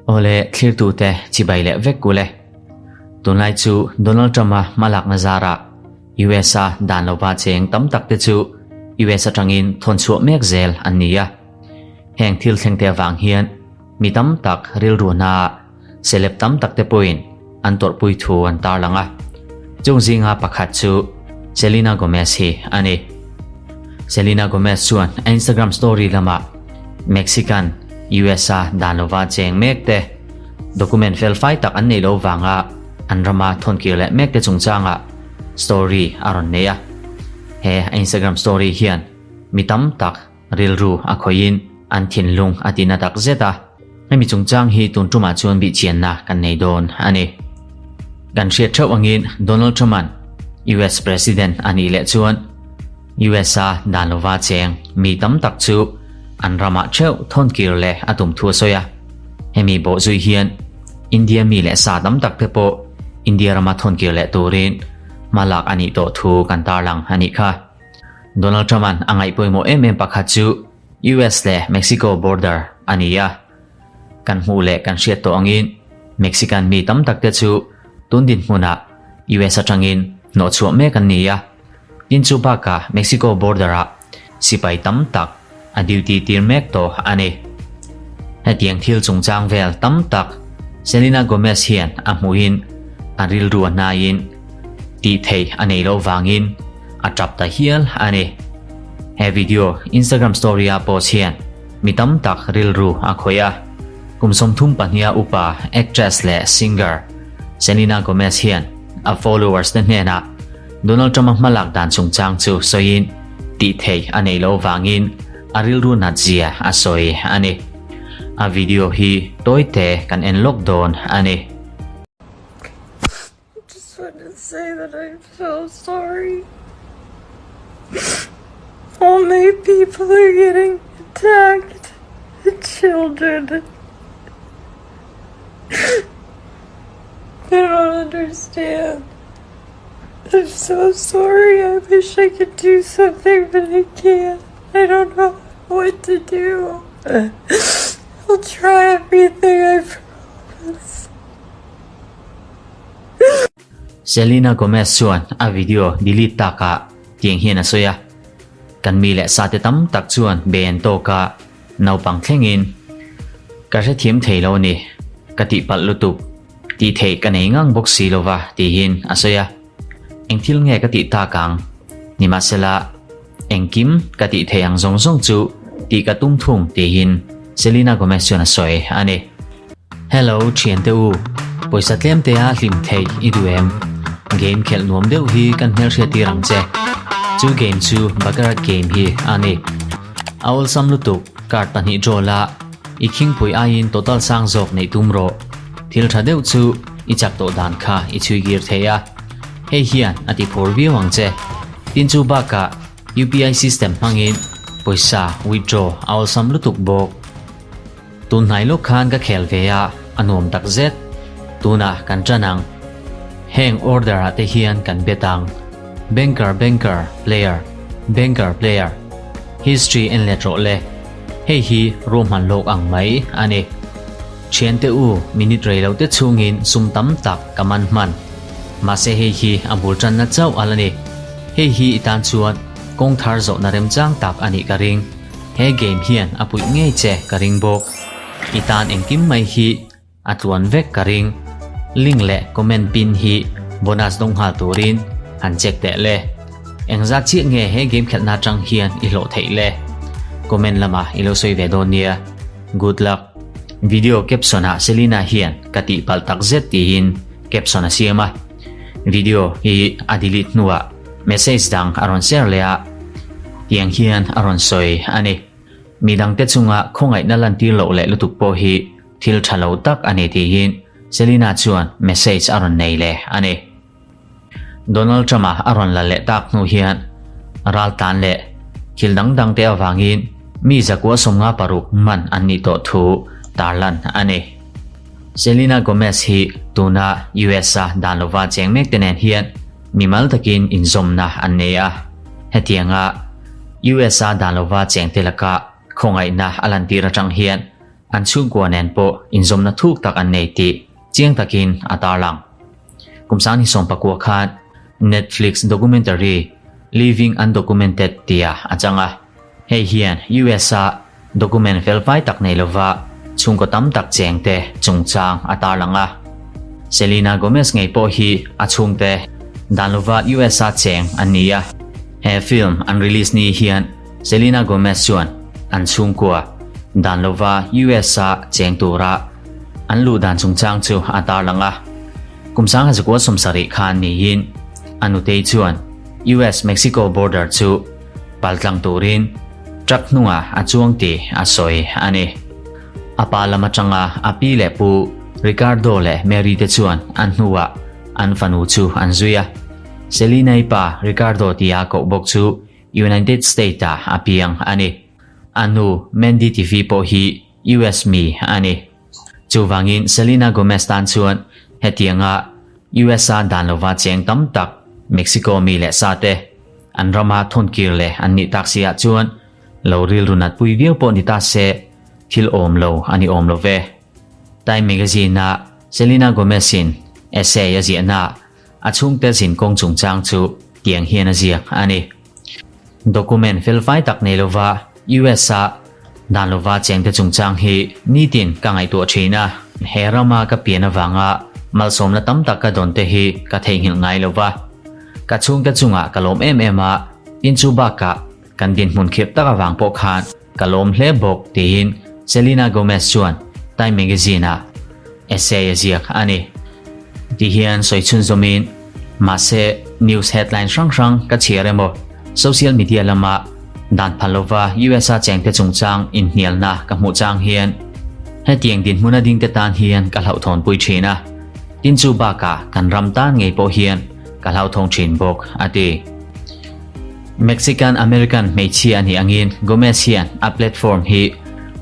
Awle thlirtute chibai leh vek ule. Tunlai chu Donald Trump-a hmalakna zarah US-a dan lova cheng tam tak te chu US atangin thawn chhuah mek zel an ni a. Heng thil thlengte avang hian mi tam tak rilruhna celeb tam tak te pawhin an tawrhpui thu an tarlang a. Chung zinga pakhat chu Selena Gomez hi a ni. Selena Gomez chuan a Instagram story lamah Mexican US-a dan lova cheng mek te document fel fai tak an neih loh vanga an rama thawnkir leh mek te chungchangah story a rawn nei a. He a Instagram story hian mi tam tak Rilru a khawihin an thinlung a tina tak zet a, hemi chungchang hi tun tumah chuan bihchianna kan nei dawn a ni. Kan hriat theuh angin Donald Trump-a'n US President a nih leh chuan US-a dan lova cheng mi tam tak chu an ramah theuh thawnkir leh a tum thu a sawi a. Hemi bawhzui hian India mi leh sa tam tak te pawh India rama thawnkir leh turin hmalak a nih tawh thu kan tarlang a nih kha. Donald Trump-a'n a ngaih pawimawh em em pakhat chu US leh Mexico border a ni a. Kan hmuh leh kan hriat tawh angin Mexican mi tam tak te chu tun dinhmunah US atangin hnawhchhuah mek an ni a. Tin chu bakah Mexico border-ah sipai tam tak a duty tir mek tawh a ni. Hetiang thil chungchang vel tam tak Selena Gomez hian a hmuhin a rilru a hnaiin tih theih a nei loh vangin a tap ta hial a ni. He video Instagram story a post hian mi tam tak rilru a khawih a. Kum 32 a upa actress leh singer Selena Gomez hian a followers te hnenah Donald Trump-a hmalak dan chungchang chu sawiin tih theih a neih loh vangin a rilru nat zia a sawi a ni. A video hi tawite kan en lawk dawn a ni. Just want to say that I'm so sorry. All my people are getting attacked. The children. They don't understand. I'm so sorry. I wish I could do something, but I can't. I don't know what to do. I'll try everything, I promise. Selena Gomez chuan a video delete takah tiang hian a sawi a, Kan mi leh sate tam tak chuan be an tawk a, naupang thlengin ka hrethiam thei lo a ni, ka tihpalh lutuk. Tih theih ka nei ngang bawk si lova tihin a sawi a, Eng thil nge ka tih tak ang? Nimahsela, engkim ka tih theih ang zawng zawng chu tih ka tum thung tihin Selena Gomez chuan a sawi a ni. Hello thiante u, pawisa tlem te a hlim theih i duh em? Game khelh nuam deuh hi kan hmelhriat tir ang che. Chu game chu Baccarat game hi a ni. A awlsam lutuk, card pahnih draw la, I khingpui aiin total sang zawk neih tum rawh. Thil tha deuh chu i chak tawh dan kha i chhui kir thei a. Hei hian a ti phur viau ang che. Tin chu bakah UPI system hmangin pawisa withdraw a awlsam lutuk bawk. Tun hnai lawk khan ka khel ve a, a nuam tak zet. Tunah kan tan ang. Heng order ah te hian kan bet ang. Banker banker player banker player history en let rawh le. Hei hi ruahman lawk ang mai a ni. Thiante u, minute rei lo te chhungin sum tam tak ka man hman. Mahse hei hi a bul tanna chauh a la ni. Hei hi i tan chuan kawng thar zawhna remchang tak a nih ka ring. He game hian a puih ngei che ka ring bawk. I tan engkim mai hi A tluan vek ka ring. Link leh comment pin hi bonus dawng nghal turin han check teh le. Engzat chiah nge he game khelhna atang hian i hlawh theih le? Comment lamah i lo sawi ve dawn nia. Good luck. Video caption ah Selena hian ka tihpalh tak zet tiin caption a siam a. Video hi a delete hnuah message dang a rawn share leh a, tiang hian a rawn sawi a ni. Midangte chunga khawngaihna lantir loh leh lutuk pawh hi Thil tha lo tak a ni tiin Selena chuan message a rawn nei leh a ni. Donald Trump-a a rawn la leh tak hnu hian ral tan leh thil dang dang te avangin mi 156 man an nih tawh thu tarlan a ni. Selena Gomez hi tuna US-a dan lova cheng mek te nen hian mimal takin inzawmna an nei a, hetianga US-a dan lova cheng te laka. Khawngaihna a lantir atang hian an chhungkua nen pawh inzawmna thuk tak an nei tih chiang takin a tarlang. Kum 2019 khan Netflix documentary Living Undocumented tia a chang a, hei hian US-a document felfai tak nei lova chhungkaw tam tak chengte chungchang a tarlang a. Selena Gomez ngei pawh hi a chhungte dan lova US-a cheng an ni a, he film an release ni hian Selena Gomez chuan an chhungkua dan lova US-a cheng tura an luh dan chungchang chu a tarlang a. Kum 1970 khan niin a nutei chuan US-Mexico border chu paltlang turin truck hnungah a chuang tih a sawi a ni. A pa lam atanga a pi leh pu Ricardo leh Mary te chuan an hnuah an fanu chu an zui a. Selena-i pa Ricardo tia koh bawk chu United State-ah a piang a ni. A nu Mandy Tiffy pawh hi US mi a ni. Chuvangin Selena Gomez tan chuan hetianga USA dan lova cheng tam tak Mexico mi leh sa te an rama thawnkir leh an nih tak si ah chuan lo rilru nat pui viau pawh ni ta se thil awm lo a ni awm lo ve. Time Magazine-a Selena Gomez-in essay a ziahna ah A chhungte zin kawng chungchang chu tiang hian a ziak a ni. Document felfai tak nei lova US-a dan lova chengte chungchang hi nitin ka ngaihtuah thin a. He rama ka pian avanga malsawmna tam tak ka dawn te hi ka theihnghilh ngai lova. Ka chhungte chungah ka lawm em em a, tin chu bakah kan dinhmun khirh tak avang pawh khan ka lawm hle bawk tiin Selena Gomez chuan Time Magazine-ah essay a ziak a ni. Ti hian sawi chhunzawmin, Mahse, news headline hrang hrang ka chhiar emaw, social media lama dan phal lova USA chengte chungchang inhnialna ka hmuh chang hian hetiang dinhmuna dingte tan hian ka hlauhthawnpui thin a, tin chu bakah kan ram tan ngei pawh hian ka hlauthawng thin bawk, a ti. Mexican American hmeichhia a nih angin Gomez hian a platform hi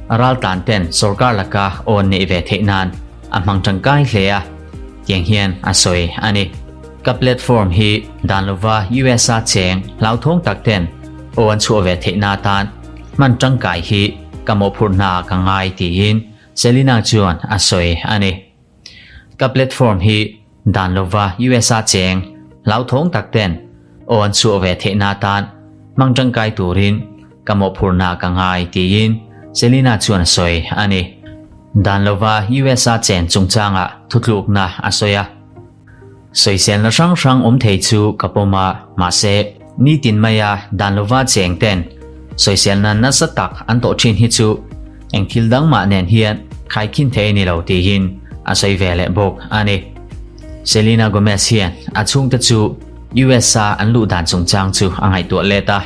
raltlan ten sorkar laka awn neih ve theih nan a hmang tangkai hle a, tiang hian a sawi a ni. Ka platform hi dan lova USA cheng hlauthawng tak ten aw an chhuah ve theih na atan hman tangkai hi ka mawhphurh hna ka ngai tiin Selena chuan a sawi a ni. Ka platform hi dan lova USA cheng hlauthawng tak ten aw an chhuah ve theihna atan hmang tangkai turin ka mawhphurhna ka ngai tiin Selena chuan a sawi a ni. Dan lova USA chen chungchangah thutlukna a sawi a. Sawiselna hrang hrang awm thei chu ka pawm a, mahse nitin maia dan lova cheng ten sawiselna nasa tak an tawh thin hi chu eng thil dang mah nen hian khaikhin thei a ni lo tiin a sawi ve leh bawk a ni. Selena Gomez hian a chhungte chu US-a an luh dan chungchang chu a ngaihtuah let a,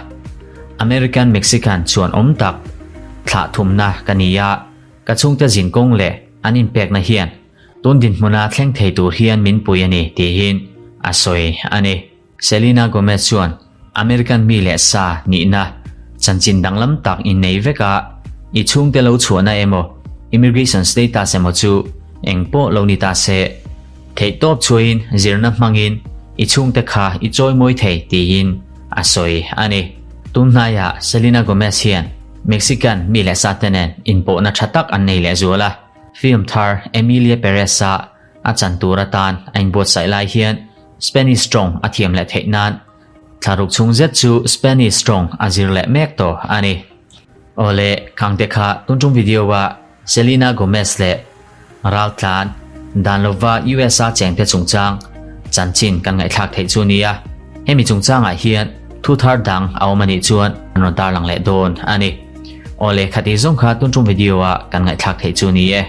American Mexican chuan awm tak thlah thumna ka ni a, ka chhungte zinkawng leh an inpekna hian Tun dinhmuna thleng thei tur hian min pui a ni tiin a sawi a ni. Selena Gomez chuan American mi leh sa nihna chanchin danglam tak innei vek a, i chhungte lo chhuahna emaw immigration status emaw chu eng pawh lo ni ta se, theihtawp chhuahin zirna hmangin i chhungte kha i chawimawi thei tiin a sawi a ni. Tun hnaiah Selena Gomez hian Mexican mi leh sa te nen inpawhna tha tak an nei lehzual a. Film thar Emilia Perez-a a chan tur atan a inbuatsaih lai hian Spanish tawng a thiam leh theih nan thlaruk chhung zet chu Spanish tawng a zir leh mek tawh a ni. Awle, khangte kha tun tum video-a Selena Gomez leh Raltlan dan lova USA chengte chungchang chanchin kan ngaihthlak theih chu nia. Hemi chungchangah hian thu thar dang a awm a nih chuan an rawn tarlang leh dawn a ni. Awle, khati zawng kha tun tum video-a kan ngaihthlak theih chu ni e.